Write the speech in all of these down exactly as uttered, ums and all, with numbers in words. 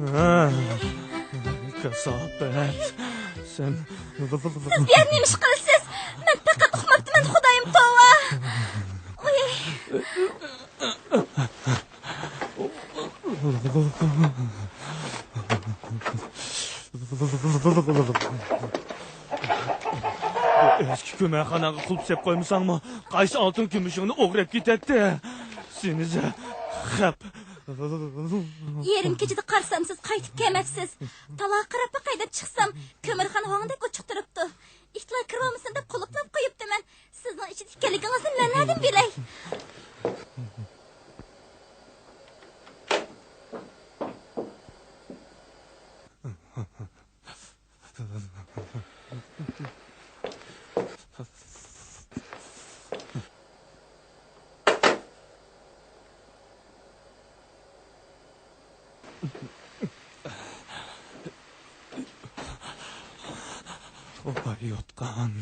ھە، كاساپەت. سەن. سىز بۇ يەردە نېمە ئىش قىلىسىز؟ مەن پەقەت ئۇقماپتىمەن، خۇدايىم، توۋا. ئۇي. ئۆزگە كۆمەرخاناغا قۇلۇپ سېلىپ قويمىساڭمۇ، قايسى ئالتۇن كۈمۈشۈڭنى ئوغرىلاپ كېتەتتى؟ سېنى خەپ. يېرىم كېچىدە قارىسام، سىز قايتىپ كەلمەپسىز. تالاغا قاراپ باقاي دەپ چىقسام، كۆمۈرخانا ھوڭدەك ئوچۇق تۇرۇپتۇ. ئىتلار كىرىۋالمىسۇن دەپ قۇلۇپلاپ قويۇپتىمەن. سىزنىڭ ئىچىدە ئىكەنلىكىڭىزنى مەن نەدىن بىلەي؟ ئۇخلاپ ياتقان.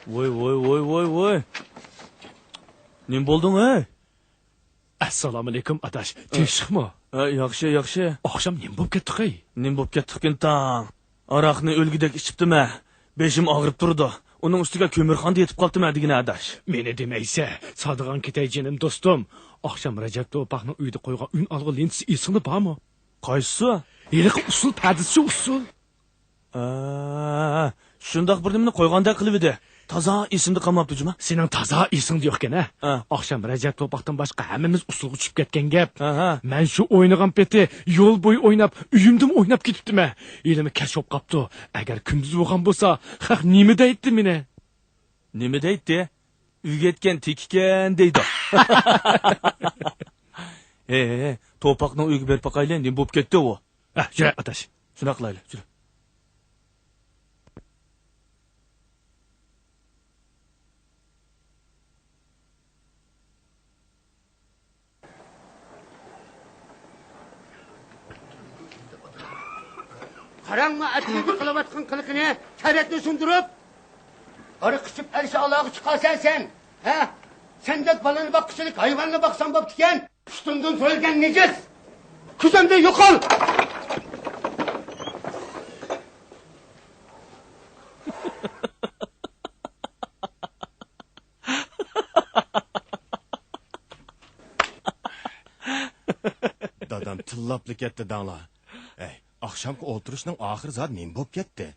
ۋوي، ۋوي، ۋوي، ۋوي، ۋوي. نېمە بولدۇڭ، ھەي؟ ئەسسالامۇئەلەيكۇم، ئاداش. تىنچلىقمۇ؟ ھە، ياخشى، ياخشى. ئاخشام نېمە بولۇپ كەتتۇقەي؟ نېمە بولۇپ كەتتۇقكىن تاڭ؟ ھاراقنى ئۆلگۈدەك ئىچىپتىمەن. بېشىم ئاغرىپ تۇرىدۇ. ئۇنىڭ ئۈستىگە كۆمۈرخانىدا يېتىپ قاپتىمەن دېگىنە، ئاداش. مېنى دېمەيسە، سادىغان كېتەي جېنىم دوستۇم. ئاخشام رەجەپ توپاقنىڭ ئۆيىدە قويغان ئۈن ئالغۇ لېنتىسى ئېسىڭدە بارمۇ؟ قايسىسى؟ ھېلىقى ئۇسسۇل پەردىسى ئۇسسۇل. ئا، شۇنداق بىر نېمىنى قويغاندەك قىلىۋىدى. تازا ئېسىمدە قالماپتۇ جۇما. سېنىڭ تازا ئېسىڭدە يوقكەن ھە؟ ھە. ئاخشام رەجەپ توپاقتىن باشقا ھەممىمىز ئۇسسۇلغا چۈشۈپ كەتكەن گەپ. ھە، ھە. مەن شۇ ئوينىغان پېتى يول بويى ئويناپ، ئۆيۈمدىمۇ ئويناپ كېتىپتىمەن. ھېلىمۇ كەچ بولۇپ قاپتۇ. ئەگەر كۈندۈز بولغان بولسا، خەق نېمە دەيتتى مېنى؟ نېمە دەيتتى؟ ئۆگەتكەن تېكىكەن دەيدۇ. ھە، ھە، ھە، توپاقنىڭ ئۆيىگە بېرىپ باقايلى، نېمە بولۇپ كەتتى ئۇ؟ ھە، يۈرە، ئاداش. شۇنداق قىلايلى، يۈرە. قاراڭما، ئەتىگە قىلىۋاتقان قىلىقىنى، تەرەتنى سۇندۇرۇپ، ھاراق ئىچىپ ئەلىشالاغا چىقارسەن سەن، ھە؟ سەندەك بالىنى باققۇچىلىك ھايۋاننى باقسام بوپتىكەن. پۇشتۇمدىن سۆيۈلگەن نىجىس! كۆزۈمدىن يوقال! دادام تىللاپلا كەتتى دەڭلار. ئەي، ئاخشامقى ئولتۇرۇشنىڭ ئاخىرى زادى نېمە بوپ كەتتى؟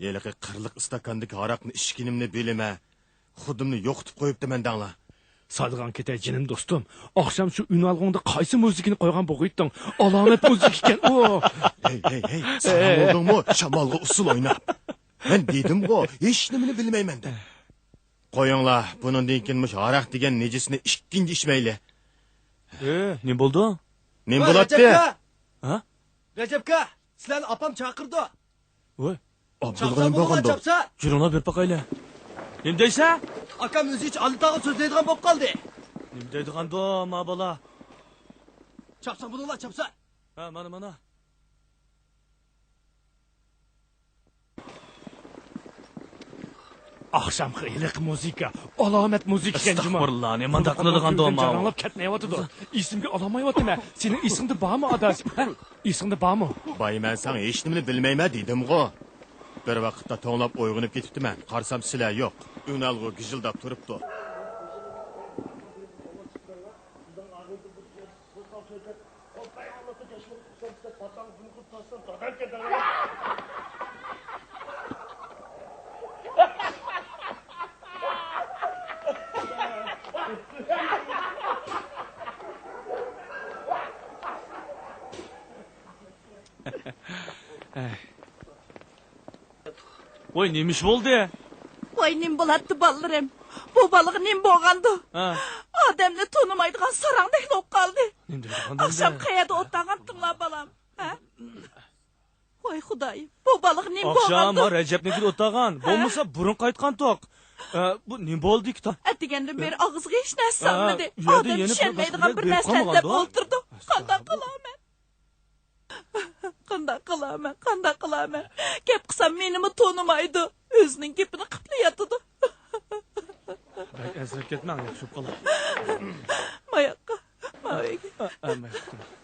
ھېلىقى قىرلىق ئىستاكاندىكى ھاراقنى ئىچكىنىمنى بىلىمەن، خۇدۇمنى يوقىتىپ قويۇپتىمەن دەڭلار. سادىغان كېتەي جېنىم دوستۇم. ئاخشام شۇ ئۈنئالغۇڭدا قايسى مۇزىكىنى قويغان بوغۇيتتۇڭ؟ ئالامەت مۇزىكا ئىكەن ئۇ. ھەي، ھەي، ھەي، ساڭا بولدۇڭمۇ شامالغا ئۇسسۇل ئويناپ؟ مەن دېدىمغۇ، ھېچنېمىنى بىلمەيمەن دەپ. قويۇڭلار، بۇنىڭدىن كېيىن مۇشۇ ھاراق دېگەن نىجىسنى ئىككىنچى ئىچمەيلى. ئە، نېمە بولدى؟ نېمە بولاتتى؟ ھە؟ رەجەپكا، سىلەرنى ئاپام چاقىرىدۇ. ۋاي. ئابدۇلغا نېمە بولغاندۇ؟ چاپسان! يۈرۈڭلار بېرىپ باقايلى. نېمە دەيسەن؟ ئاكام ئۆزى ئىچ ئاللىتاغا سۆزلەيدىغان بولۇپ قالدى. نېمە دەيدىغاندۇ ما بالا؟ چاپسان بولۇڭلار، چاپسان! ھە، مانا، مانا. ئاخشامقى ھېلىقى مۇزىكا، ئالامەت مۇزىكا ئىكەن جۇمۇ. ئەستەغپۇرۇللا، نېمانداق قىلىدىغاندۇ ماۋۇ؟ جاراڭلاپ كەتمەيۋاتىدۇ. ئېسىمگە ئالالمايۋاتىمەن. سېنىڭ ئېسىڭدە بارمۇ، ئاداش؟ ھە؟ ئېسىڭدە بارمۇ؟ باي، مەن ساڭا ھېچنېمىنى بىلمەيمەن دېدىمغۇ. بىر ۋاقىتتا توڭلاپ ئويغىنىپ كېتىپتىمەن. قارىسام، سىلەر يوق. ئۈنئالغۇ گىژىلداپ تۇرۇپتۇ. ۋاي، نېمە ئىش بولدى؟ ۋاي، نېمە بولاتتى، بالىلىرىم؟ بۇ بالىغا نېمە بولغاندۇ؟ ھە. ئادەمنى تونۇمايدىغان ساراڭدەك بولۇپ قالدى. نېمە دەيدىغان ئاخشام بولدى؟ قەيەردە ئولتۇرغانتىڭلار، بالام؟ ھە؟ ۋاي خۇدايىم، بۇ بالىغا نېمە ئاخشام بولغاندۇ؟ رەجەپنىڭكىدە ئولتۇرغان. ھە؟ بولمىسا بۇرۇن قايتقانتۇق. ئە، بۇ نېمە بولدى ئىككى تا-، ئەتىگەندىن بېرى ئاغزىغا ھېچ نەرسە ھە، سالمىدى. ئادەم چۈشەنمەيدىغان بىر مەسەللەپ ئولتۇردى. قانداق قىلارمەن؟ قانداق قىلارمەن، قانداق قىلارمەن؟ گەپ قىلسام مېنىمۇ تونۇمايدۇ. ئۆزىنىڭ گېپىنى قىپلا ياتىدۇ. بەك ئەنسىرەپ كەتمەڭ، ياخشى بولۇپ قالار. ماياققا، ماۋۇ ئۆيگە. ئە، ئە، ماياققا.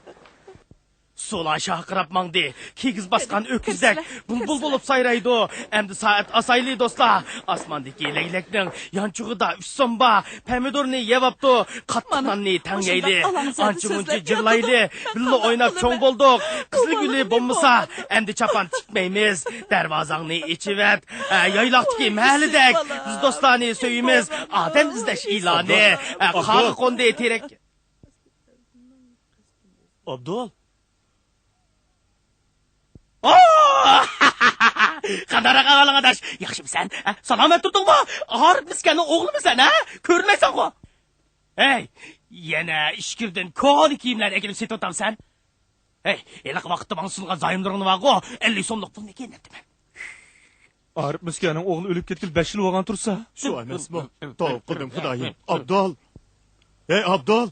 سۇلار شارقىراپ ماڭدى. كىگىز باسقان ئۆكۈزدەك بۇلبۇل بولۇپ سايرايدۇ. ئەمدى سائەت ئاسايلى، دوستلار. ئاسماندىكى لەگلەكنىڭ يانچۇقىدا ئۈچ سوم بار. پەمىدۇرنى يەۋاپتۇ. قاتتىق ناننى تەڭگەيلى. ئانچە-مۇنچە جىرلايلى. بىللە ئويناپ چوڭ بولدۇق. قىزىل گۈلى بولمىسا، ئەمدى چاپان تىكمەيمىز. دەرۋازاڭنى ئېچىۋەت. ئە، يايلاقتىكى مەھەللىدەك. بىز دوستلارنى سۆيىمىز. ئادەم ئىزدەش ئېلانى. ئە، قارغا قوندى تېرەك. ئابدۇل. ئو! قانداقراق ئەھۋالىڭ، ئاداش؟ ياخشىمۇسەن؟ ھە؟ سالامەت تۇردۇڭمۇ؟ ئارىپ مىسكەننىڭ ئوغلىمۇسەن، ھە؟ كۆرمەيسەنغۇ؟ ھەي، يەنە ئىچكىرىدىن كونا كىيىملەرنى ئەكېلىپ سېتىۋاتامسەن؟ ھەي، ھېلىقى ۋاقىتتا ماڭا سۇنغان زايوملىرىڭنى بارغۇ، ئەللىك سوملۇق پۇلنى ئەكەل دەپتىمەن. ئارىپ مىسكەننىڭ ئوغلى ئۆلۈپ كەتكىلى بەش يىل بولغان تۇرسا. شۇ ئەمەسمۇ؟ توۋا قىلدىم، خۇدايىم. ئابدۇل! ھەي، ئابدۇل!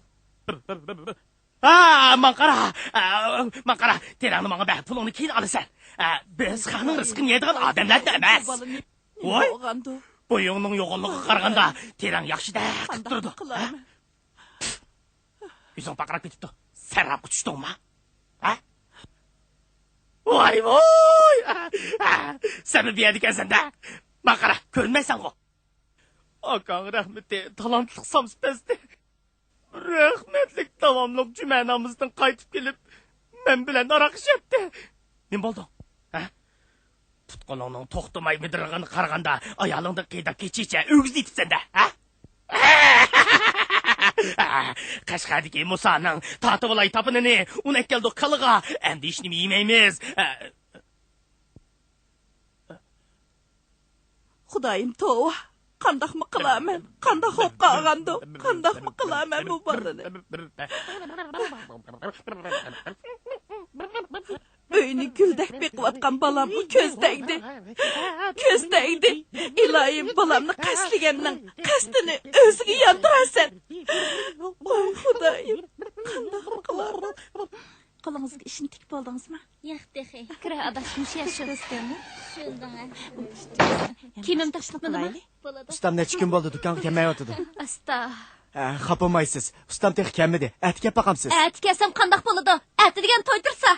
ھا، ماڭا قارا! ھا، ماڭا قارا! تېرەڭنى ماڭا بەر، پۇلۇڭنى كېيىن ئالىسەن. ھا، بىز خەقنىڭ رىزقىنى يەيدىغان ئادەملەر ئەمەس. ۋاي! بويۇڭنىڭ يوغانلىقىغا قارىغاندا، تېرەڭ ياخشىدەك قىلىپ تۇرىدۇ. ھە؟ ئۆزۈڭ پارقىراپ كېتىپتۇ. سەرراپقا چۈشتۈڭما؟ ھە؟ ۋاي، ۋاي! سەنمۇ بۇ يەردىكەنسەن-دە! ماڭا قارا، كۆرۈنمەيسەنغۇ! ئاكاڭ رەھمىتى، تالانتلىق سامسا پەستى. رەھمەتلىك داۋاملىق جۈمە نامىزىدىن قايتىپ كېلىپ، مەن بىلەن ھاراق ئىچەتتى. نېمە بولدۇڭ؟ ھە؟ پۇت-قولۇڭنىڭ توختىماي مىدىرلىغىنىغا قارىغاندا، ئايالىڭدىن قېيىداپ كېچىچە ئۆگزە ئېتىپسەن-دە، ھە؟ قەشقەردىكى مۇسانىڭ تارتىۋالاي تاپىنىنى ئۇنى ئەكەلدۇق كالىغا، ئەمدى ھېچنېمە يېمەيمىز. خۇدايىم، توۋا! قانداقمۇ قىلارمەن؟ قانداق بولۇپ قالغاندۇ؟ قانداقمۇ قىلارمەن بۇ بالىنى؟ ئۆينى گۈلدەك بېقىۋاتقان بالامغا كۆز تەگدى. كۆز تەگدى. ئىلاھىم، بالامنى قەستلىگەننىڭ قەستىنى ئۆزىگە ياندۇرارسەن. ۋاي خۇدايىم، قانداقمۇ قىلارمەن؟ قولىڭىزغا ئىشنى تىكىپ بولدىڭىزمۇ؟ ياق تېخى. كىرە ئاداش، مۇشۇ يەر شۇ. شۇنداڭ، ھە. كىيىمىم تاقىپ پۈتمىدىمۇ؟ بولىدۇ. ئۇستام نەچچە كۈن بولدى دۇكانغا كەلمەيۋاتىدۇ. ئاستا. ھە، خاپا بولمايسىز. ئۇستام تېخى كەلمىدى. ئەتە كەپ باقامسىز. ئەتە كەلسەم قانداق بولىدۇ؟ ئەتە دېگەن توي تۇرسا.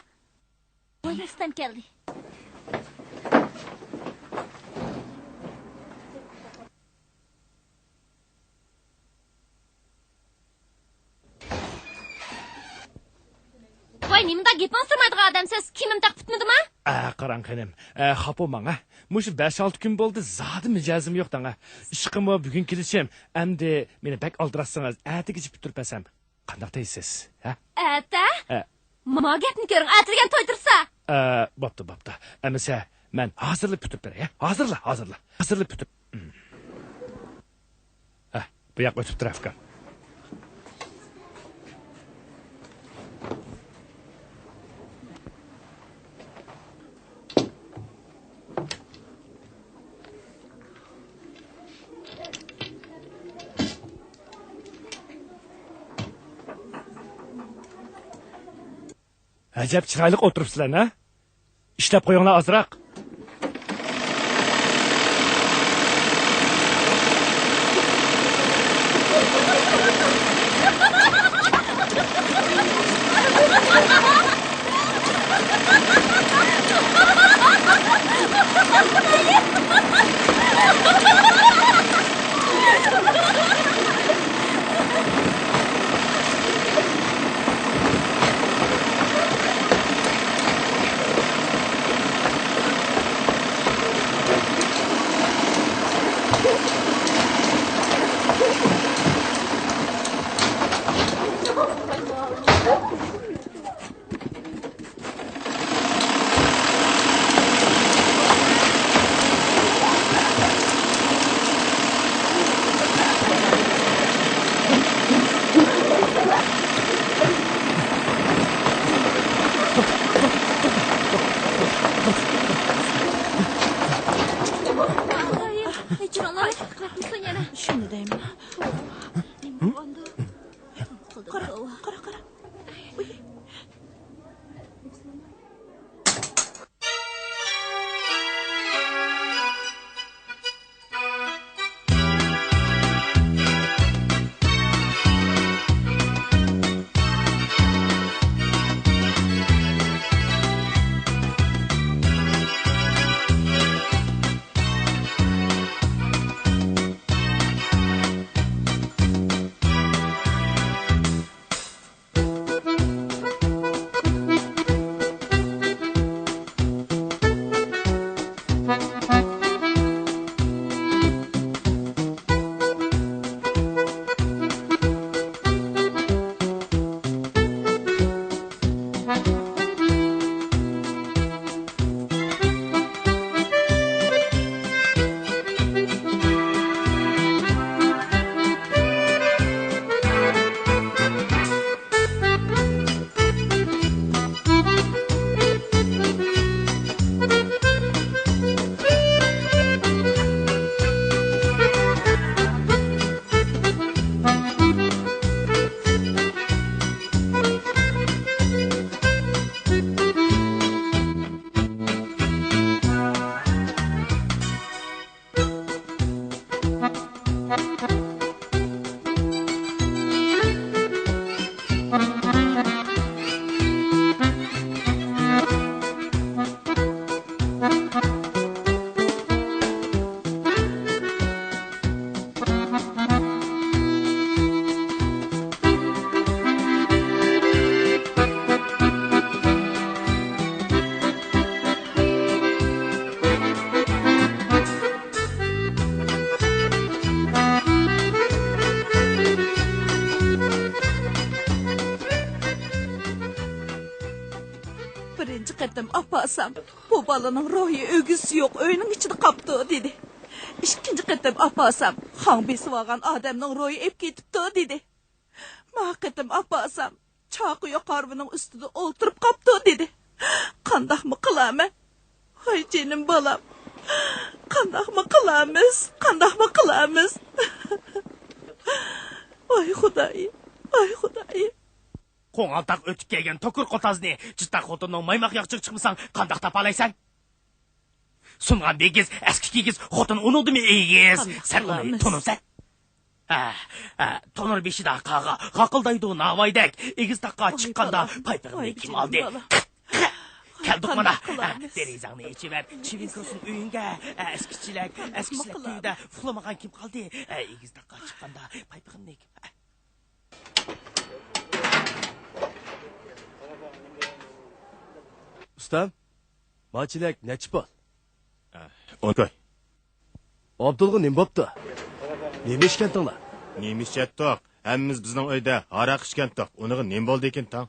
ۋاي، ئۇستام كەلدى. ۋاي، نېمىنداق گېپىڭىز تۇرمايدىغان ئادەمسىز؟ كىيىمىم تاقىپ پۈتمىدىما؟ ئە، قاراڭ خېنىم، ئە، خاپا بولماڭ، ھە. مۇشۇ بەش-ئالتە كۈن بولدى، زادى مىجەزىم يوق دەڭ، ھە. ئىشقىمۇ بۈگۈن كېلىشىم. ئەمدى مېنى بەك ئالدىراتسىڭىز، ئەتىگىچە پۈتتۈرۈپ بەرسەم قانداق دەيسىز، ھە؟ ئەتە؟ ئە. ما گەپنى كۆرۈڭ، ئەتە دېگەن توي تۇرسا. ئە، بوپتۇ، بوپتۇ. ئەمىسە، مەن ھازىرلا پۈتتۈرۈپ بېرەي، ھە؟ ھازىرلا، ھازىرلا. ھازىرلا پۈتتۈرۈپ. ھە، بۇ ياق ئۆتۈپ تۇر، ئۇكام. ئەجەب چىرايلىق ئولتۇرۇپسىلەر، ھە؟ ئىشلەپ قويۇڭلار ئازراق. شۇنى دەيمەن. قارا، قارا، قارا. بىرىنچى قېتىم ئاپارسام، بۇ بالىنىڭ روھى، ئۆگزىسى يوق، ئۆينىڭ ئىچىدە قاپتۇ، دېدى. ئىككىنچى قېتىم ئاپارسام، خاڭ بېسىۋالغان ئادەمنىڭ روھى ئېپ كېتىپتۇ، دېدى. ما قېتىم ئاپارسام، چاقى يوق ھارۋىنىڭ ئۈستىدە ئولتۇرۇپ قاپتۇ، دېدى. قانداقمۇ قىلارمەن؟ ۋاي جېنىم بالام، قانداقمۇ قىلارمىز، قانداقمۇ قىلارمىز؟ ۋاي خۇدايىم، ۋاي خۇدايىم. قوڭالتاق ئۆتۈپ كەلگەن توكۇر قوتازنى جىتاق خوتۇننىڭ مايماق ياغىچىغا چىقمىساڭ قانداق تاپالايسەن؟ سۇنغان بىگىز، ئەسكى كىگىز، خوتۇن ئۇنىڭدىمۇ ئېگىز. قانداق سەن ئۇنى قىلارمىز؟ تونۇمسەن؟ ھە، ھە، تونۇر بېشىدا قاغا، غاقىلدايدۇ ناۋايدەك. ئېگىز تاغقا ۋاي چىققاندا بالام، پايپىغىمنى ۋاي كىم جېنىم ئالدى؟ بالام. كەلدۇق مانا. قانداق قىلارمىز؟ دېرىزەڭنى ئېچىۋەر، چىۋىن كىرسۇن ئۆيۈڭگە. ئەسكىچىلەك، قانداقمۇ ئەسكىچىلەك قىلارمىز؟ تۈۋىدە ئۇخلىمىغان كىم قالدى؟ ئېگىز تاغقا چىققاندا پايپىغىمنى كىم؟ ئۇستام، قانچىلىك، نەچچە پۇل؟ ئون كوي. ئابدۇلغا نېمە بوپتۇ؟ نېمە ئىچكەنتىڭلار؟ نېمە ئىچەتتۇق؟ ھەممىمىز بىزنىڭ ئۆيدە ھاراق ئىچكەنتۇق. ئۇنىڭغا نېمە بولدىكىن تاڭ؟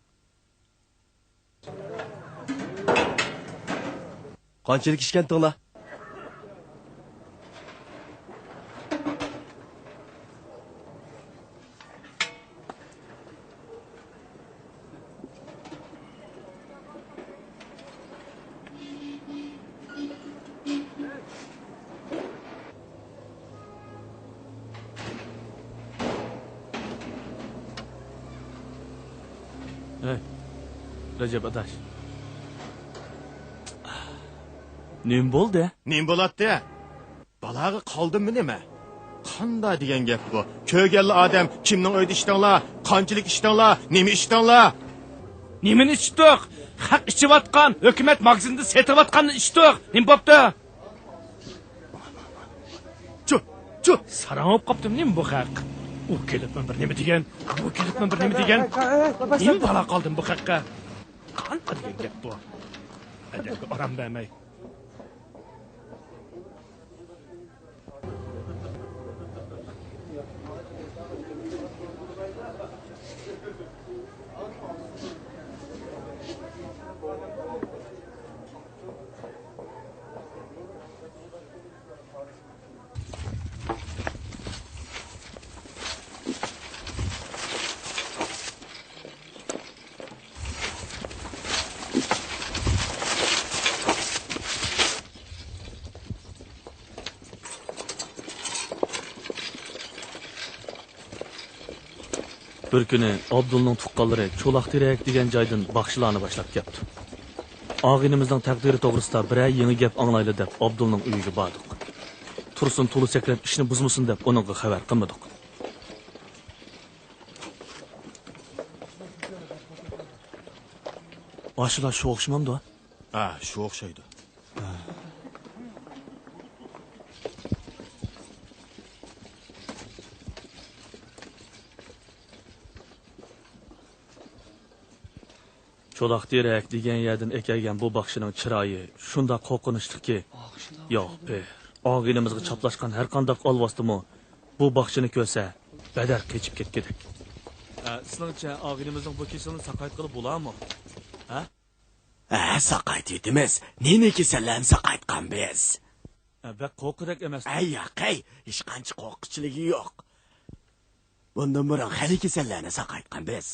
قانچىلىك ئىچكەنتىڭلار؟ ھەي، رەجەپ ئاداش. نېمە بولدى؟ نېمە بولاتتى؟ بالاغا قالدىممۇ نېمە؟ قانداق دېگەن گەپ بۇ؟ كۆرگەنلا ئادەم، كىمنىڭ ئۆيىدە ئىچتىڭلار؟ قانچىلىك ئىچتىڭلار؟ نېمە ئىچتىڭلار؟ نېمىنى ئىچتۇق؟ خەق ئىچىۋاتقان، ھۆكۈمەت ماگىزىنىدا سېتىۋاتقاننى ئىچتۇق. نېمە بوپتۇ؟ چۇ، چۇ! ساراڭ بولۇپ قاپتىمۇ نېمە بۇ خەق؟ ئۇ كېلىپمۇ بىر نېمە دېگەن، بۇ كېلىپمۇ بىر نېمە دېگەن. نېمە بالا قالدىم بۇ خەققە؟ قانداق دېگەن گەپ بۇ؟ ئادەمگە ئارام بەرمەي. بىر كۈنى ئابدۇلنىڭ تۇغقانلىرى چولاق تېرەك دېگەن جايدىن باخشىلارنى باشلاپ كەپتۇ. ئاغىنىمىزنىڭ تەقدىرى توغرىسىدا بىرەر يېڭى گەپ ئاڭلايلى دەپ ئابدۇلنىڭ ئۆيىگە باردۇق. تۇرسۇن تولا سەكرەپ ئىشنى بۇزمىسۇن دەپ ئۇنىڭغا خەۋەر قىلمىدۇق. ئاشۇلار شۇ ئوخشىمامدۇ؟ ھە، شۇ ئوخشايدۇ. چولاق تېرەك دېگەن يەردىن ئەكەلگەن بۇ باخشىنىڭ چىرايى شۇنداق قورقۇنچلۇقكى، ياق، پىر، ئاغىنىمىزغا چاپلاشقان ھەرقانداق ئالۋاستىمۇ بۇ باخشىنى كۆرسە بەدەر قېچىپ كەتكۈدەك. ئە، سىلىڭچە ئاغىنىمىزنىڭ بۇ كېسىلىنى ساقايتقىلى بولارمۇ؟ ھە؟ ھە، ساقايتىۋېتىمىز. نېمە كېسەللەرنى ساقايتقان بىز؟ ئە، بەك قورققۇدەك ئەمەس. ئەي ياقەي، ھېچقانچە قورققۇچىلىكى يوق. بۇندىن بۇرۇن خېلى كېسەللەرنى ساقايتقان بىز.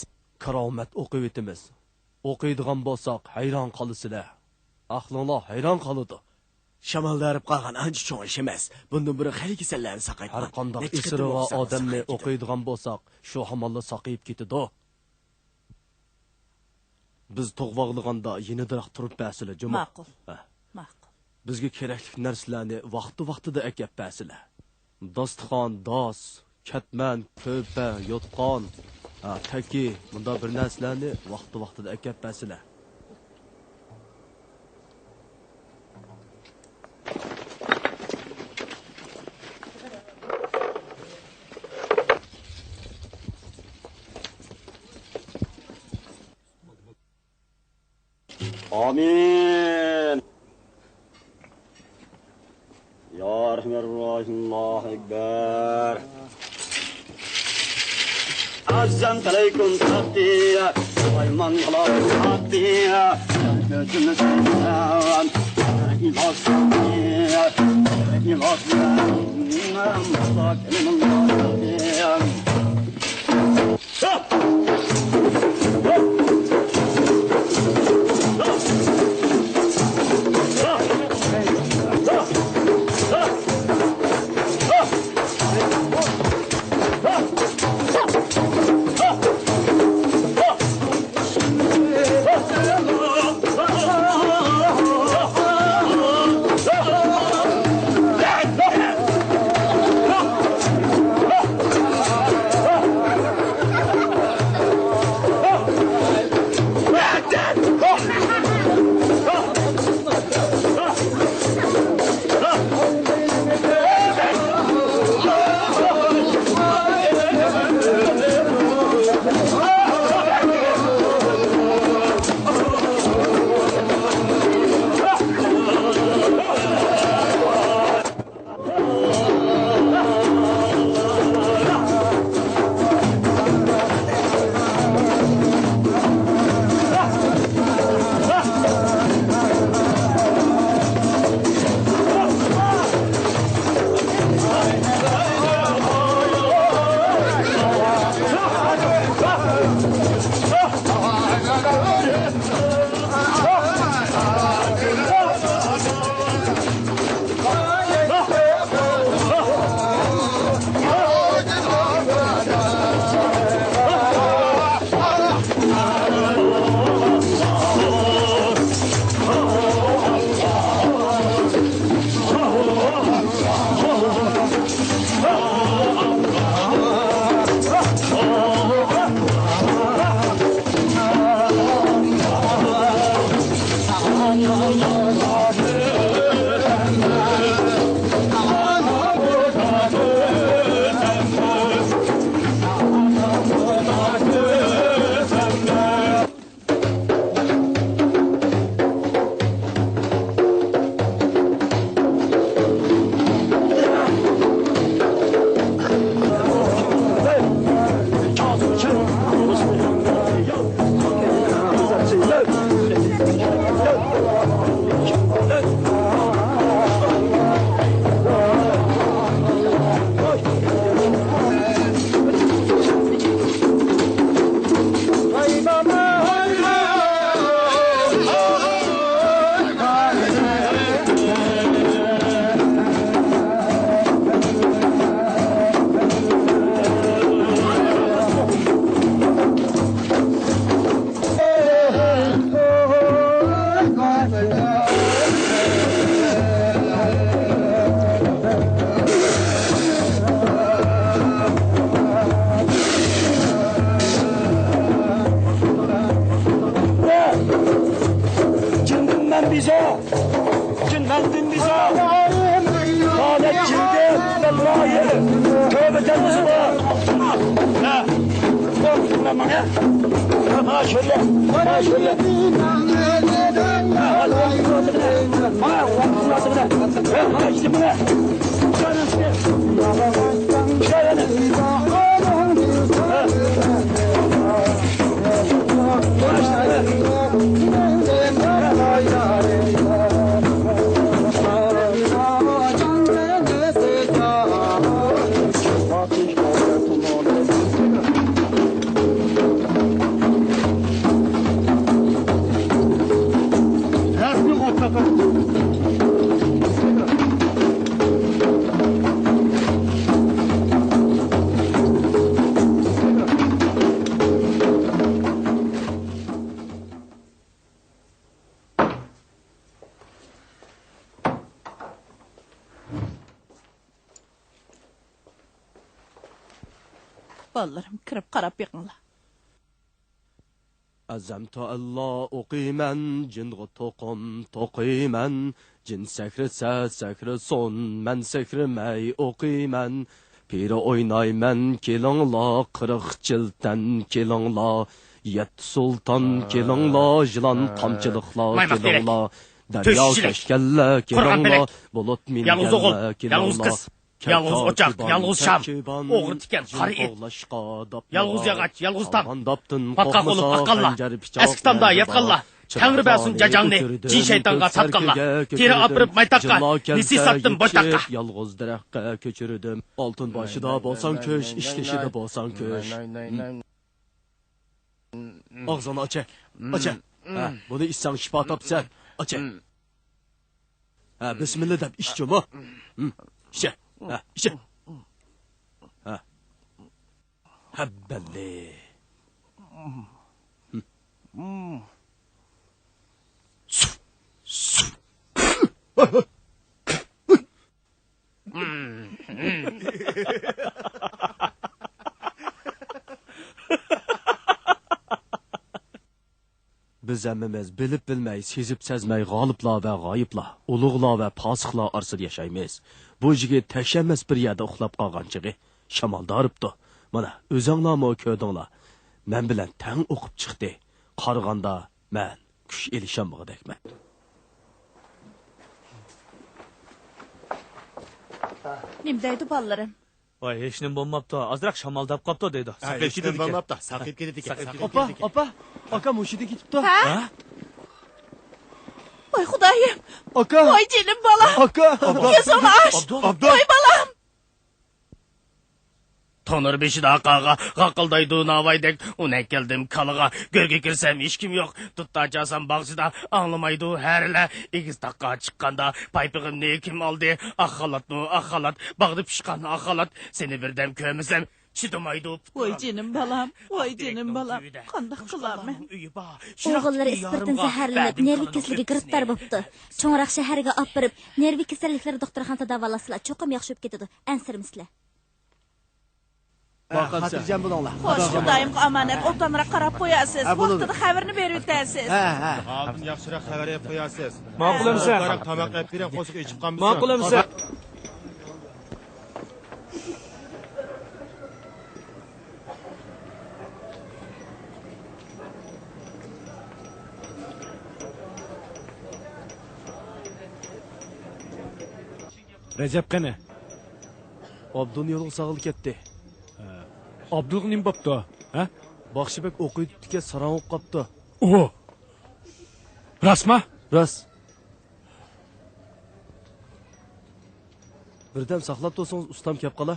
كارامەت ئوقۇۋېتىمىز. ئوقۇيدىغان بولساق ھەيران قالىسىلەر. ئەقلىڭلار ھەيران قالىدۇ. شامالدا ھېرىپ قالغان ئانچە چوڭ ئىش ئەمەس. بۇندىن بۇرۇن خېلى كېسەللەرنى ساقايتقان. ھەر قانداق ئېسىرىغا ئادەمنى ئوقۇيدىغان بولساق، شۇ ھامانلا ساقىيىپ كېتىدۇ. بىز تۇغ باغلىغاندا يېنىدىراق تۇرۇپ بەرسىلە، جۇمۇ. ماقۇل. ھە. ماقۇل. بىزگە كېرەكلىك نەرسىلەرنى ۋاقتى-ۋاقتىدا ئەكەپ بەرسىلە. داستىخان، داس، كەتمەن، كۆرپە، يوتقان، ھە، تەكى، مۇنداق بىر نەرسىلەرنى ۋاقتى-ۋاقتىدا ئەكەپ بەرسىلە. ئامىن. يا رەھمەن رەھىم، ئاللاھۇ ئەكبەر. ئەسسالامۇ ئەلەيكۇم، ساقچى. سۇلايمان قالاق ساقچى. كۆزۈمنى سۆيسەم، ئىلاج ساقچى. ئىلاج بىلەن، مۇسا كەلىمۇللا ساقچى. بالىلىرىم، كىرىپ قاراپ بېقىڭلار. ئەزەمتۇ ئەللا ئوقۇيمەن، جىنغا توقۇم توقۇيمەن. جىن سەكرىسە سەكرىسۇن، مەن سەكرىمەي ئوقۇيمەن. پىرى ئوينايمەن، كېلىڭلار، قىرىق چىلتەن كېلىڭلار. يەتتە سۇلتان كېلىڭلار، يىلان تامچىلىقلار كېلىڭلار. دەريا كەشكەنلەر كېلىڭلار، بۇلۇت مىنگەنلەر كېلىڭلار. يالغۇز ئوچاق، يالغۇز شام، ئوغرى تىكەن، قارا ئىت. يالغۇز ياغاچ، يالغۇز تام. پاتقاق بولۇپ ئاققانلار، ئەسكى تامدا ياتقانلار. تەڭرى بەرسۇن جاجاڭنى، جىن شەيتانغا ساتقانلار. تېرە ئاپىرىپ مايتاققا، نېسى ساتتىم بوشتاققا. يالغۇز دەرەخكە كۆچۈردۈم. ئالتۇن باشىدا بولساڭ كۈچ، ئىشلىشىدا بولساڭ كۈچ. ئاغزىڭنى ئاچە، ئاچە. ھە، بۇنى ئىچسەڭ شىپا تاپىسەن. ئاچە. ھە، بىسمىللا دەپ ئىچ جۇمۇ. ھىم، ئىچە. ھە، ئىچە. ھە. ھەببەللى. بىز ھەممىمىز بىلىپ بىلمەي، سېزىپ سەزمەي غالىپلار ۋە غايىبلار، ئۇلۇغلار ۋە پاسىقلار ئارىسىدا ياشايمىز. بۇ يىگىت تەكشەنمەس بىر يەردە ئۇخلاپ قالغان چېغى شامالدا ھارىپتۇ. مانا، ئۆزۈڭلارمۇ كۆردۈڭلار. مەن بىلەن تەڭ ئوقۇپ چىقتى. قارىغاندا مەن كۈچ ئېلىشالمىغۇدەكمەن. نېمە دەيدۇ بالىلىرىم؟ ۋاي، ھېچنېمە بولماپتۇ، ئازراق شامالداپ قاپتۇ دەيدۇ. ھە، ساقىيىپ ھېچنېمە كېتىدىكەن. بولماپتۇ، ساقىيىپ كېتىدىكەن. ساقىيىپ ئاپا، كېتىدىكەن. ئاپا، ئاكام ھوشىدىن كېتىپتۇ. ھە؟ ھە؟ ۋاي خۇدايىم! ئاكا! ۋاي جېنىم بالام! ئاكا! كۆزۈڭنى ئاچ! ئابدۇل! ۋاي بالام! تونۇر بېشىدا قاغا، غاقىلدايدۇ ناۋايدەك. ئۇنى ئەكەلدىم كالىغا، گۆرگە كىرسەم ھېچكىم يوق. دۇتار چالسام باغچىدا، ئاڭلىمايدۇ ھەرىلەر. ئېگىز تاغقا چىققاندا، پايپىقىمنى كىم ئالدى؟ ئاق خالاتمۇ ئاق خالات، باغدا پىشقان ئاق خالات. سېنى بىردەم كۆرمىسەم، چىدىمايدۇ پۇتلىرىم. ۋاي جېنىم بالام، ۋاي جېنىم بالام، قانداق قىلارمەن؟ ئوغۇللىرى ئىسپىرتتىن زەھەرلىنىپ، نېرۋا كېسىلىگە گىرىپتار بوپتۇ. چوڭراق شەھەرگە ئاپىرىپ، نېرۋا كېسەللىكلىرى دوختۇرخانىسىدا داۋالاتسىلا، چوقۇم ياخشى بولۇپ كېتىدۇ. ئەنسىرىمىسىلە. خاتىرجەم بولۇڭلار. خوش، خۇدايىمغا ئامانەت، ئوبدانراق قاراپ قويارسىز. ھە، بولىدۇ. ۋاقتىدا خەۋىرىنى بېرىۋېتەرسىز. ھە، ھە. ئالدىن ياخشىراق خەۋەر ئېلىپ قويارسىز. ماقۇل ئەمىسە. ئوبدانراق تاماق ئېلىپ بېرىڭ، قورسىقى ئېچىپ قالمىسۇن. ماقۇل ئەمىسە. رەجەپ قېنى؟ ئابدۇلنى يولغا سالغىلى كەتتى. ھە. ئابدۇلغا نېمە بوپتۇ؟ ھە؟ باخشى بەگ ئوقۇۋېتىپتىكەن، ساراڭ بولۇپ قاپتۇ. ئوھ! راستما؟ راست. بىردەم ساقلاپ تۇرسىڭىز، ئۇستام كەپ قالا.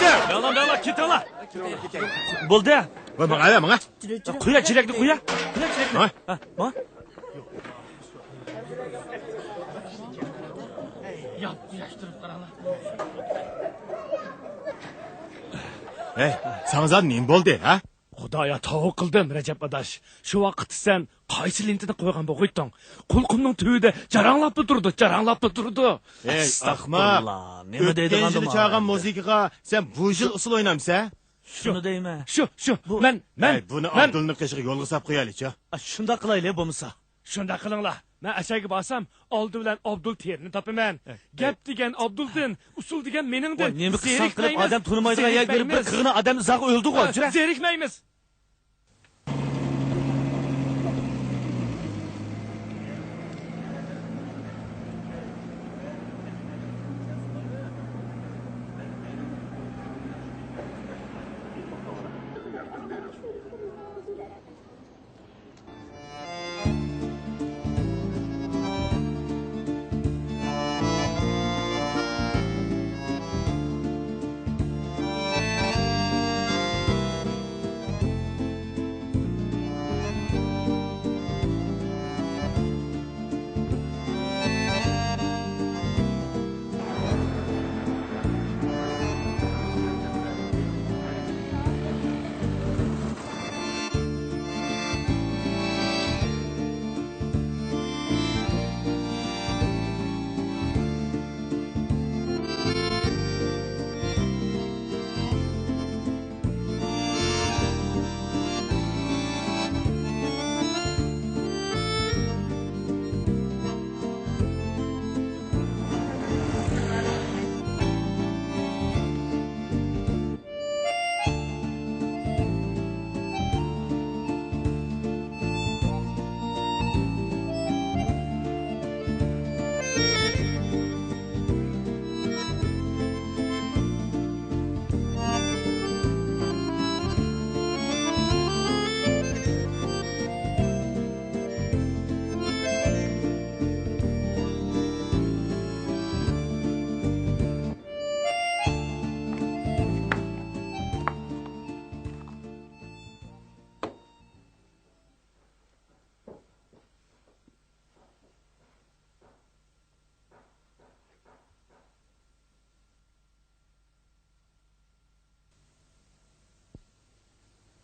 ماڭلا، ماڭلا، كېتىڭلار. بولدى. ۋاي، ماڭا، ماڭا. قويا، چېلەكنى قويا. قويا، چېلەكنى. ھە؟ ھە، ماڭا. ھەي، ساڭا زادى نېمە بولدى، ھە؟ خۇدايا، توۋا قىلدىم، رەجەپ ئاداش. شۇ ۋاقىتتا سەن قايسى لېنتىنى قويغان بولغىيتتىڭ؟ قۇلىقىمنىڭ تۈۋىدە جاراڭلاپلا تۇرىدۇ، جاراڭلاپلا تۇرىدۇ. ئەي، ئەستەغپۇرۇللا، ئەخمەق. نېمە دەيدىغاندۇ ماڭا چالغان ئەمدى؟ مۇزىكىغا سەن بۇ يىل ئۇسسۇل ئوينامسەن؟ شۇنى دەيمەن. شۇ، شۇ، بۇ مەن، مەن، ئەي، بۇنى مەن. ئابدۇلنى قېشىغا يولغا ساپ قويايلىچۇ. ئا، شۇنداق قىلايلى بولمىسا. شۇنداق قىلىڭلار. مەن ئەشەگە بارسام، ئالدى بىلەن ئابدۇل تېرىنى تاپىمەن. ئەي، گەپ ئەي. دېگەن ئابدۇلدىن، ئۇسسۇل دېگەن مېنىڭدىن. ۋاي، نېمە قىلساڭ قىلىپ، ئادەم تونۇمايدىغان يەرگە بېرىپ، بىر قىغنى ئادەمنى زاغ ئۆلدۈرگەن. زېرىكمەيمىز.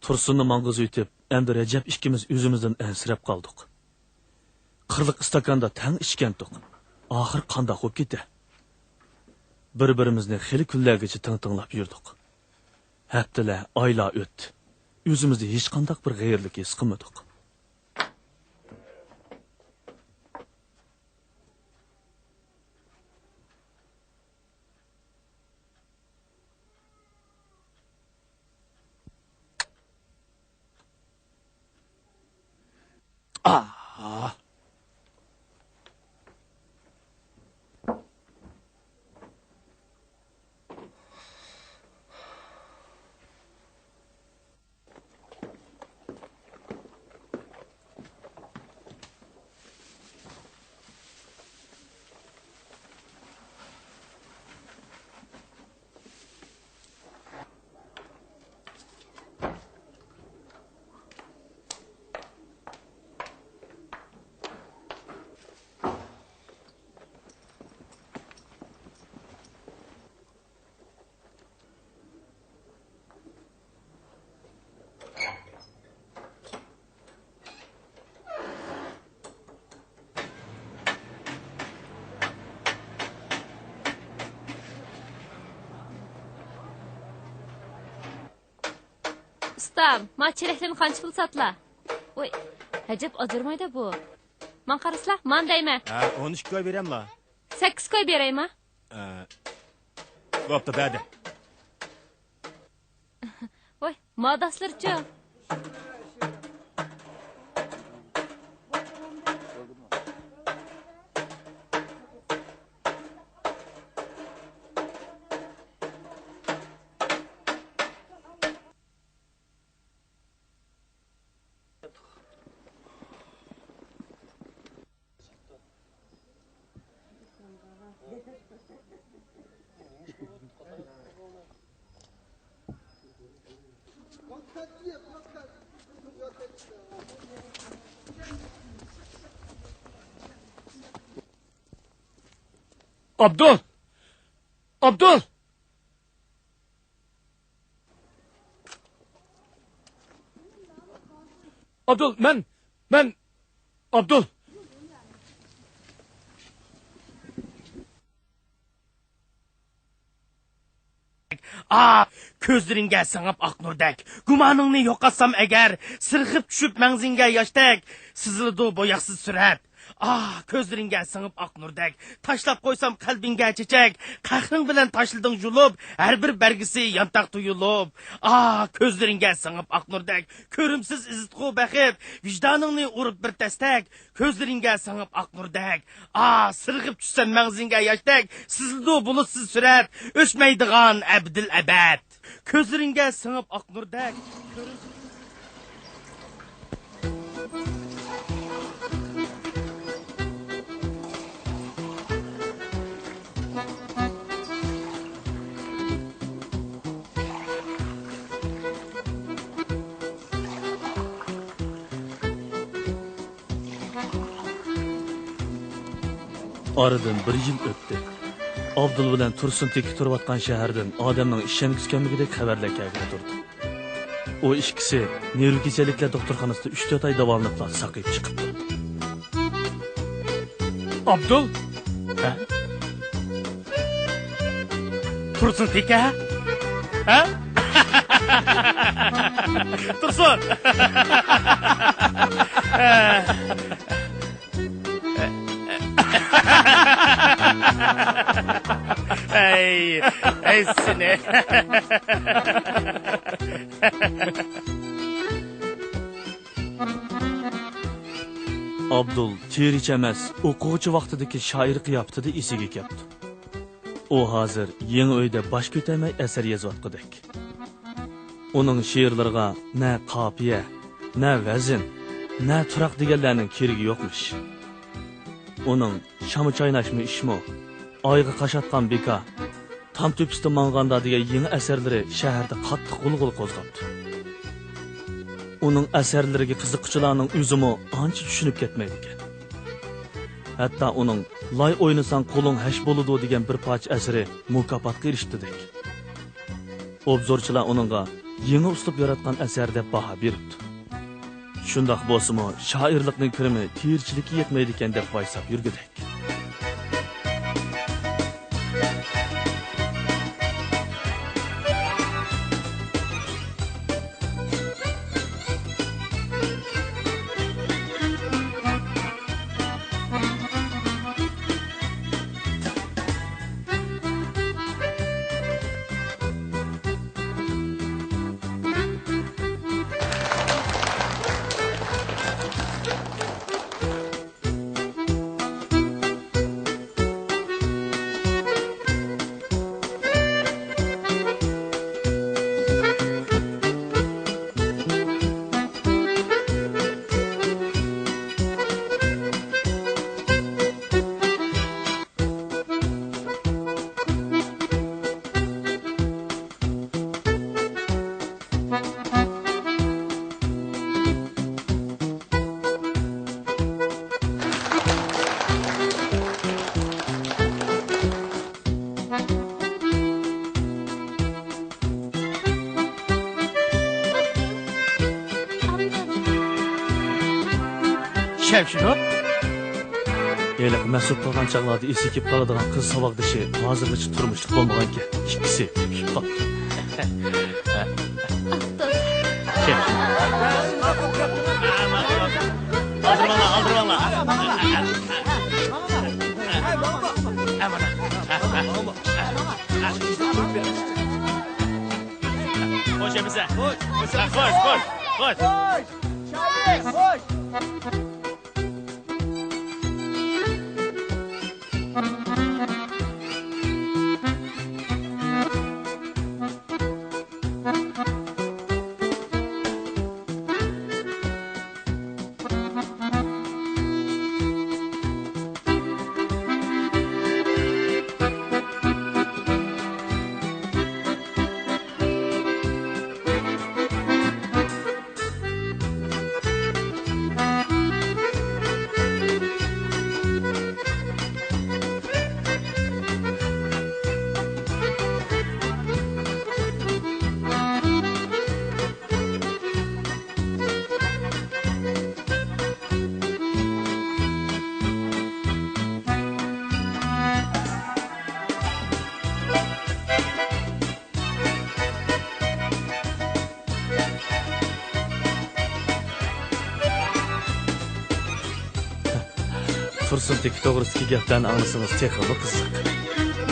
تۇرسۇننى ماڭغۇزۇۋېتىپ، ئەمدى رەجەپ ئىككىمىز ئۆزىمىزدىن ئەنسىرەپ قالدۇق. قىرلىق ئىستاكاندا تەڭ ئىچكەنتۇق. ئاخىر قانداق بوپ كېتە؟ بىر-بىرىمىزنى خېلى كۈنلەرگىچە تىڭ-تىڭلاپ يۈردۇق. ھەپتىلەر، ئايلار ئۆتتى. ئۆزىمىزدە ھېچقانداق بىر غەيرىلىك ھېس قىلمىدۇق. ئۇستام، ما چېلەكلەرنى قانچە پۇل ساتلا؟ ۋوي، ئەجەب ئاجرىمايدۇ بۇ. ماڭا قارىسىلا، مان دەيمەن. ھە، ئون ئىككى كوي بېرەملا؟ سەككىز كوي بېرەيما؟ ھە. بوپتۇ، بەردى. ۋاي، ماداسلىرىچۇ؟ ئابدۇل! ئابدۇل! ئابدۇل، مەن، مەن، ئابدۇل! ئا، كۆزلىرىڭگە سىڭىپ ئاق نۇردەك، گۇمانىڭنى يوقاتسام ئەگەر، سىرغىپ چۈشۈپ مەڭزىڭگە ياشتەك، سىزىلىدۇ بوياقسىز سۈرەت. ئا، كۆزلىرىڭگە سىڭىپ ئاق نۇردەك، تاشلاپ قويسام قەلبىڭگە چېچەك، قەھرىڭ بىلەن تاشلىدىڭ يۇلۇپ، ھەر بىر بەرگىسى يانتاق تۇيۇلۇپ. ئا، كۆزلىرىڭگە سىڭىپ ئاق نۇردەك، كۆرۈمسىز ئىززىتقۇ بەخت، ۋىجدانىڭنى ئۇرۇپ بىر تەستەك، كۆزلىرىڭگە سىڭىپ ئاق نۇردەك. ئا، سىرغىپ چۈشسەم مەڭزىڭگە ياشتەك، سىزىلىدۇ بۇلۇتسىز سۈرەت، ئۆچمەيدىغان ئەبدىل ئەبەد. كۆزلىرىڭگە سىڭىپ ئاق نۇردەك. ئارىدىن بىر يىل ئۆتتى. ئابدۇل بىلەن تۇرسۇن تېكە تۇرۇۋاتقان شەھەردىن ئادەمنىڭ ئىشەنگۈسى كەلمىگۈدەك خەۋەرلەر كەلگىلى تۇردى. ئۇ ئىككىسى نېرۋا كېسەللىكلەر دوختۇرخانىسىدا ئۈچ تۆت ئاي داۋالىنىپلا ساقىيىپ چىقىپتۇ. ئابدۇل؟ ھە؟ تۇرسۇن تېكە؟ ھە؟ تۇرسۇن! ئەي، ئەي سېنى. ئابدۇل تېرىچە ئەمەس، ئوقۇغۇچى ۋاقتىدىكى شائىر قىياپىتىدە ئېسىگە كەپتۇ. ئۇ ھازىر يېڭى ئۆيدە باش كۆتەرمەي ئەسەر يېزىۋاتقۇدەك. ئۇنىڭ شېئىرلىرىغا نە قاپىيە، نە ۋەزىن، نە تۇراق دېگەنلەرنىڭ كېرىكى يوقمىش. ئۇنىڭ شاما چايناشمۇ ئىشمۇ، ئايغا قاش ئاتقان بىكا، تام تۆپىسىدە ماڭغاندا دېگەن يېڭى ئەسەرلىرى شەھەردە قاتتىق غۇلغۇلا قوزغاپتۇ. ئۇنىڭ ئەسەرلىرىگە قىزىققۇچىلارنىڭ ئۆزىمۇ ئانچە چۈشىنىپ كەتمەيدىكەن. ھەتتا ئۇنىڭ «لاي ئوينىساڭ قولۇڭ ھەش بولىدۇ» دېگەن بىر پارچە ئەسىرى مۇكاپاتقا ئېرىشتىدەك. ئوبزورچىلار ئۇنىڭغا يېڭى ئۇسلۇب ياراتقان ئەسەر دەپ باھا بېرىپتۇ. شۇنداق بولسىمۇ، شائىرلىقنىڭ كىرىمى تېرىچىلىككە يەتمەيدىكەن دەپ ۋايساپ يۈرگۈدەك. شەمشىنۇر؟ ھېلىقى مەسئۇل قالغان چاغلاردا ئېسىگە كېلىپ قالىدىغان قىز ساۋاقدىشى ھازىرغىچە تۇرمۇشلۇق بولمىغانىكەن. ئىككىسى كۈلۈپ قاپتۇ. ئالدىرىۋاللا، ئالدىرىۋاللا. خوش ئەمىسە. خوش، خوش، خوش. خوش. شاھىر، خوش. تۇرسۇن تېكى توغرىسىدىكى گەپلەرنى ئاڭلىسىڭىز تېخىمۇ قىزىق.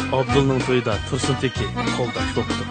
ئابدۇلنىڭ تويىدا تۇرسۇن تېكى قولداش بوپتۇ.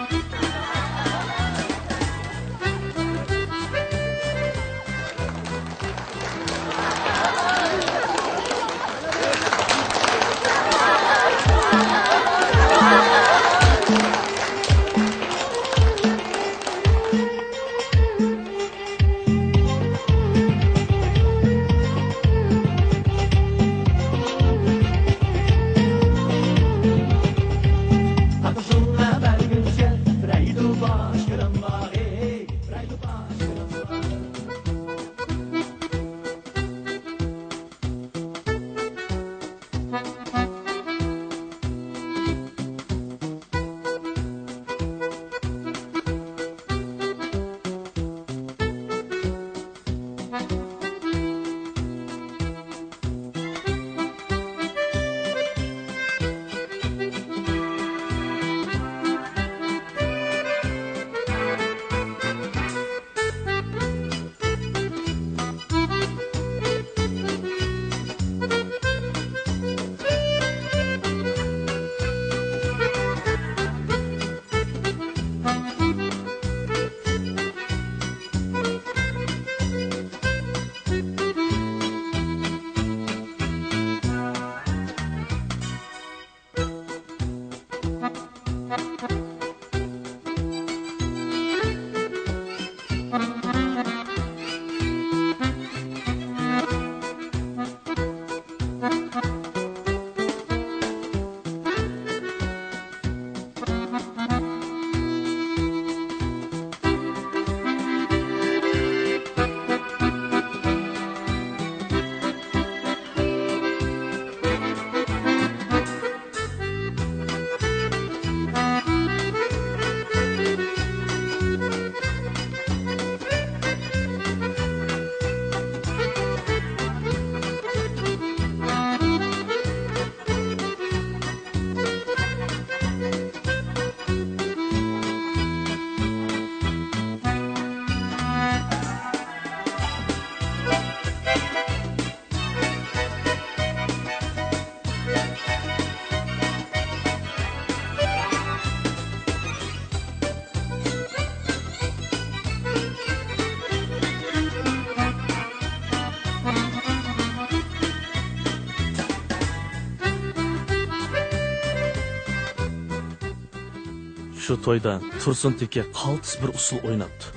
شۇ تويدا تۇرسۇن تېكى قالتىس بىر ئۇسسۇل ئويناپتۇ.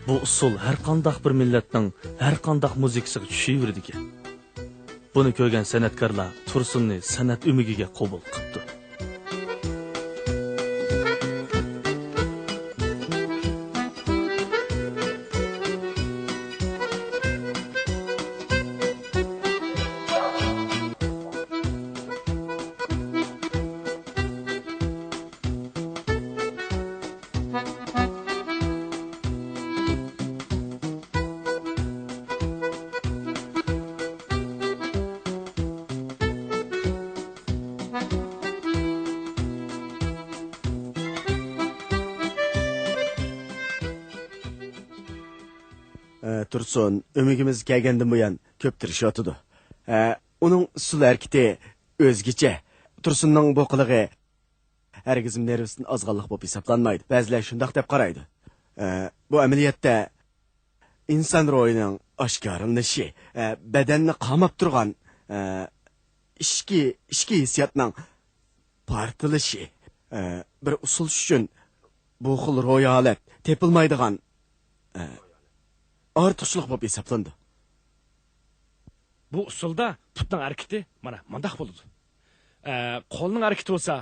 بۇ ئۇسسۇل ھەرقانداق بىر مىللەتنىڭ ھەرقانداق مۇزىكىسىغا چۈشۈۋېرىدىكەن. بۇنى كۆرگەن سەنئەتكارلار تۇرسۇننى سەنئەت ئۆمىكىگە قوبۇل قىپتۇ. ئە، تۇرسۇن ئۆمىكىمىز كەلگەندىن بۇيان كۆپ تىرىشىۋاتىدۇ. ئە، ئۇنىڭ ئۇسسۇل ھەرىكىتى ئۆزگىچە. تۇرسۇننىڭ بۇ قىلىقى ھەرگىزمۇ نېرۋىسىدىن ئازغانلىق بولۇپ ھېسابلانمايدۇ. بەزىلەر شۇنداق دەپ قارايدۇ. ئە، بۇ ئەمەلىيەتتە ئىنسان روھىنىڭ ئاشكارىلىنىشى، ئە، بەدەننى قاماپ تۇرغان، ئە، ئىچكى، ئىچكى ھېسسىياتنىڭ پارتلىشى. ئە، بىر ئۇسسۇل ئۈچۈن بۇ خىل روھىي ھالەت تېپىلمايدىغان، ئە، ئارتۇقچىلىق بولۇپ ھېسابلىنىدۇ. بۇ ئۇسسۇلدا پۇتنىڭ ھەرىكىتى مانا مۇنداق بولىدۇ. ئە، قولنىڭ ھەرىكىتى بولسا،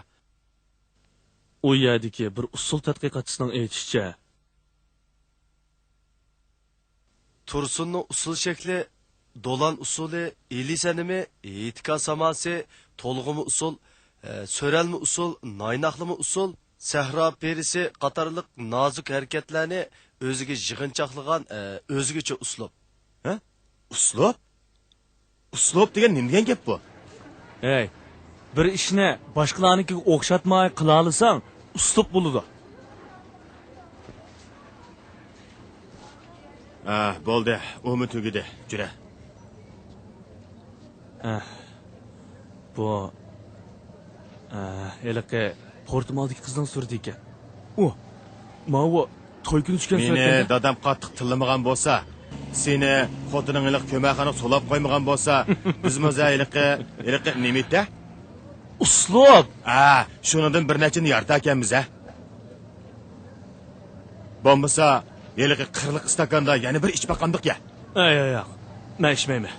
ئۇ يەردىكى بىر ئۇسسۇل تەتقىقاتچىسىنىڭ ئېيتىشىچە، تۇرسۇننىڭ ئۇسسۇل شەكلى دولان ئۇسسۇلى، ئىلى سەنىمى، ھېيتگاھ ساماسى، تولغىما ئۇسسۇل، ئە، سۆرەلمە ئۇسسۇل، نايناقلىما ئۇسسۇل، سەھرا پېرىسى قاتارلىق نازۇك ھەرىكەتلەرنى ئۆزىگە يىغىنچاقلىغان، ئە، ئۆزگىچە ئۇسلۇب. ھە؟ ئۇسلۇب؟ ئۇسلۇب دېگەن نېمە دېگەن گەپ بۇ؟ ھەي، بىر ئىشنى باشقىلارنىڭكىگە ئوخشاتماي قىلالىساڭ، ئۇسلۇب بولىدۇ. ھە، بولدى، ئۇمۇ تۈگىدى، جۈرە. ھە. بۇ، ئە، ھېلىقى پورتمالدىكى قىزنىڭ سۈرىتى ئىكەن. ئۇ، ماۋۇ توي كۈنى چۈشكەن سۈرەت. مېنى دادام قاتتىق تىللىمىغان بولسا، سېنى خوتۇنۇڭ ھېلىقى كۆمەخانىغا سولاپ قويمىغان بولسا، بىزمۇ ھېلىقى، ھېلىقى نېمە ئىدى؟ ئۇسلۇب! ھە، شۇنىڭدىن بىر نەچچىنى يارىتاركەنمىز، ھە؟ بولمىسا، ھېلىقى قىرلىق ئىستاكاندا يەنە بىر ئىچىپ باقامدۇق يا؟ ئەي، ياق، ياق. مەن ئىچمەيمەن.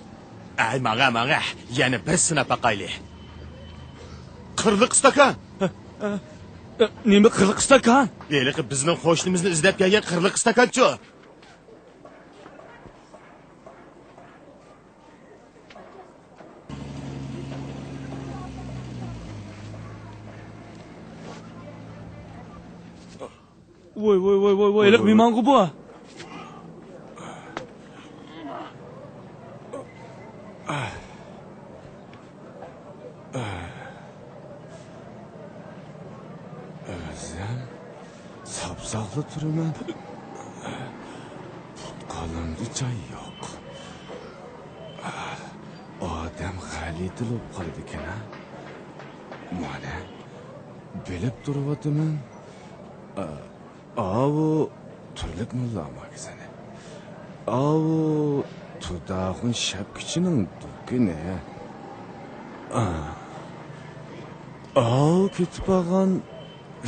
ئەي، ماڭە، ماڭە. يەنە بىر سىناپ باقايلى. قىرلىق ئىستاكان؟ ئە، ئە، ئە، نېمە قىرلىق ئىستاكان؟ ھېلىقى بىزنىڭ قوشنىمىزنى ئىزدەپ كەلگەن قىرلىق ئىستاكانچۇ؟ ۋوي، ۋوي، ۋوي، ۋوي، ۋوي، ھېلىقى مېھمانغۇ بۇ. ئۆزۈم ساپساقلا تۇرىمەن. پۇت-قولۇمدا جاي يوق. ئادەم غەلىتە بولۇپ قالىدىكەن ھە. مانا، بىلىپ تۇرۇۋاتىمەن. ئاۋۇ تۈرلۈك موللا ماگىزىنى. ئاۋۇ تۇداغۇن شەپكىچىنىڭ دۇكىنى. ئاۋۇ كېتىپ بارغان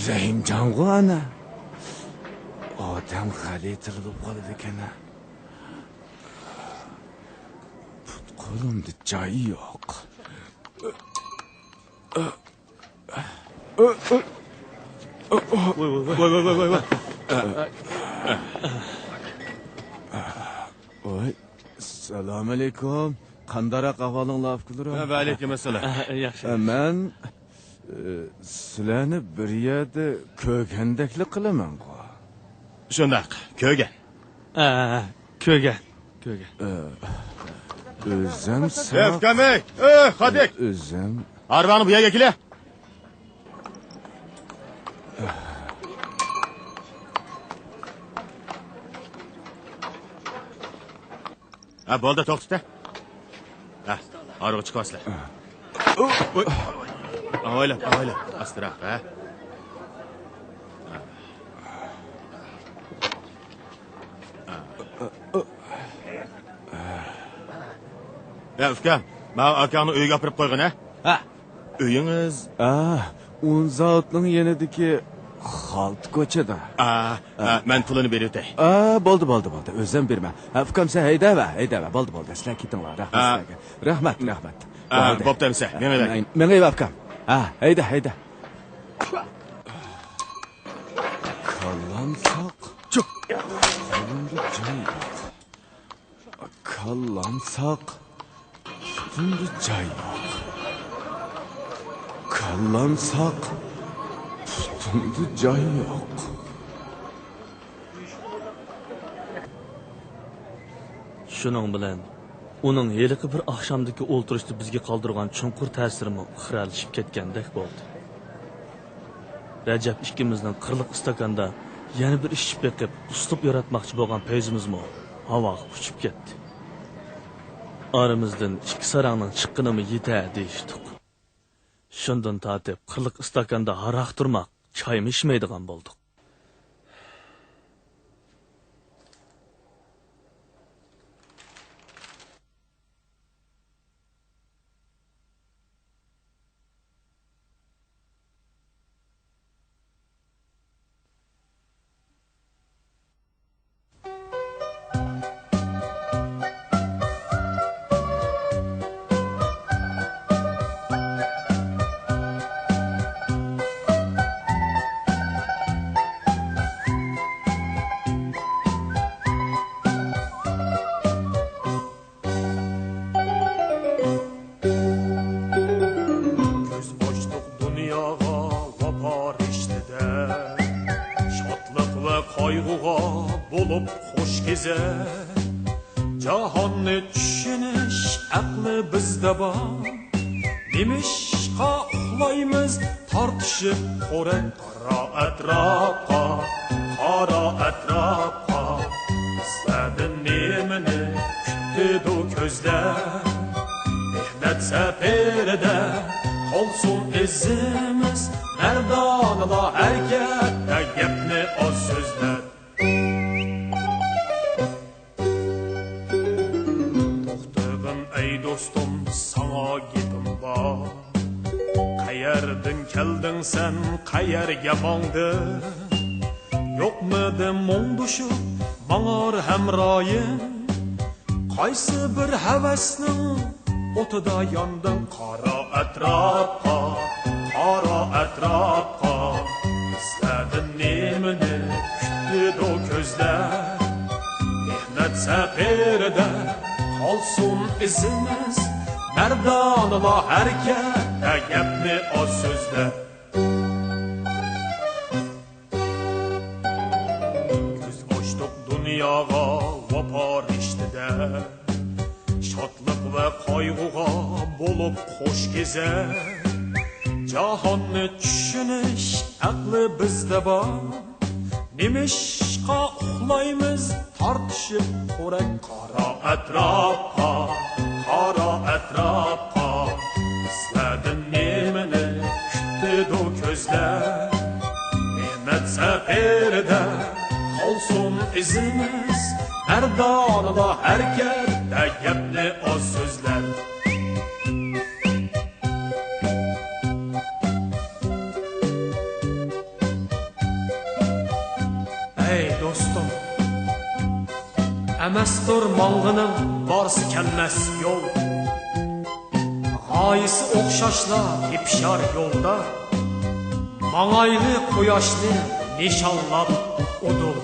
رەھىمجانغۇ ئانا. ئادەم غەلىتە بولۇپ قالىدىكەن ھە. پۇت-قولۇمدا جاي يوق. ۋاي، ۋاي، ۋاي، ۋاي. ۋاي، سالام ئەلەيكۇم. قانداقراق ئەھۋالىڭلار ئۇكىلىرىم؟ ۋەئەلەيكۇم ئەسسالام. ياخشى. مەن، ئە، سىلەرنى بىر يەردە كۆرگەندەكلا قىلىمەنغۇ. شۇنداق، كۆرگەن. ئە، كۆرگەن، كۆرگەن. ئە، ئۆزۈم ساڭا ئەي، ئۇكام، ئەي، ئەي، خادىك! ئۆزۈم. ھارۋاڭنى بۇ يەرگە كېلە. ھە، بولدى، توختىتە. ھە، ئارىغا چىقىۋاسىلەر. ئاۋايلا، ئاۋايلا، ئاستىراق، ھە. ھە، ئۇكام، ماۋۇ ئاكاڭنى ئۆيگە ئاپىرىپ قويغىن، ھە؟ ھە. ئۆيىڭىز؟ ئا، ئۇن زاۋۇتنىڭ يېنىدىكى خالتا كوچىدا. ئا، ئا، مەن پۇلىنى بېرىۋېتەي. ئا، بولدى، بولدى، بولدى. ئۆزۈم بېرىمەن. ھە، ئۇكام، سەن ھەيدەۋە، ھەيدەۋە. بولدى، بولدى. سىلەر كېتىڭلار. رەھمەت سىلەرگە. رەھمەت، رەھمەت. ئا، بولدى. بوپتۇ ئەمىسە. مېڭىۋېلەي. مېڭىۋە، ئۇكام. ھە، ھەيدە، ھەيدە. كاللام ساق. چۇپ. قولۇمدا جاي يوق. كاللام ساق، پۇتۇمدا جاي يوق. كاللام ساق، پۇتۇمدا جاي يوق. شۇنىڭ بىلەن ئۇنىڭ ھېلىقى بىر ئاخشامدىكى ئولتۇرۇشتا بىزگە قالدۇرغان چوڭقۇر تەسىرىمۇ خىرەلىشىپ كەتكەندەك بولدى. رەجەپ ئىككىمىزنىڭ قىرلىق ئىستاكاندا يەنە بىر ئىچىپ بېقىپ، ئۇسلۇب ياراتماقچى بولغان پەيزىمىزمۇ ھاۋاغا ئۇچۇپ كەتتى. ئارىمىزدىن ئىككى ساراڭنىڭ چىققىنىمۇ يېتەر دېيىشتۇق. شۇندىن تارتىپ قىرلىق ئىستاكاندا ھاراق تۇرماق، چايمۇ ئىچمەيدىغان بولدۇق. كۆز ئاچتۇق دۇنياغا ۋاپا رىشتىدە، شادلىق ۋە قايغۇغا بولۇپ خوش گېزەر. جاھاننى چۈشىنىش ئەقلى بىزدە بار، نېمىشقا ئۇخلايمىز تارتىشىپ خورەك؟ قارا ئەتراپقا، قارا ئەتراپقا، بىزلەردىن نېمىنى كۈتىدۇ كۆزلەر؟ مېھنەت سەپىرىدە سۇن ئىزىمىز، مەردانىلا ھەرىكەتتە، گەپنى ئاز سۆزلەپ. توختىغىن ئەي دوستۇم، ساڭا گېپىم بار. قەيەردىن كەلدىڭ سەن، قەيەرگە ماڭدىڭ؟ يوقمىدى مۇڭدىشىپ ماڭار ھەمرايىم؟ قايسى بىر ھەۋەسنىڭ ئوتىدا ياندىڭ؟ قارا ئەتراپقا، قارا ئەتراپقا، بىزلەردىن نېمىنى كۈتىدۇ كۆزلەر؟ مېھنەت سەپىرىدە قالسۇن ئىزىمىز، مەردانىلا ھەرىكەتتە، گەپنى ئاز سۆزلەپ. كۆز ئاچتۇق دۇنياغا ۋاپا رىشتىدە، شادلىق ۋە قايغۇغا بولۇپ قوش گېزەر. جاھاننى چۈشىنىش ئەقلى بىزدە بار، نېمىشقا ئۇخلايمىز تارتىشىپ خورەك؟ قارا ئەتراپقا، قارا ئەتراپقا، بىزلەردىن نېمىنى كۈتىدۇ كۆزلەر؟ مېھنەت سەپىرىدە قالسۇن ئىزىمىز، مەردانىلا ھەرىكەتتە، گەپنى ئاز سۆزلەپ. ئەي دوستۇم، ئەمەستۇر ماڭغىنىڭ بارسا كەلمەس يول. غايىسى ئوخشاشلا تېپىشار يولدا، ماڭايلى قۇياشنى نىشانلاپ ئۇدۇل.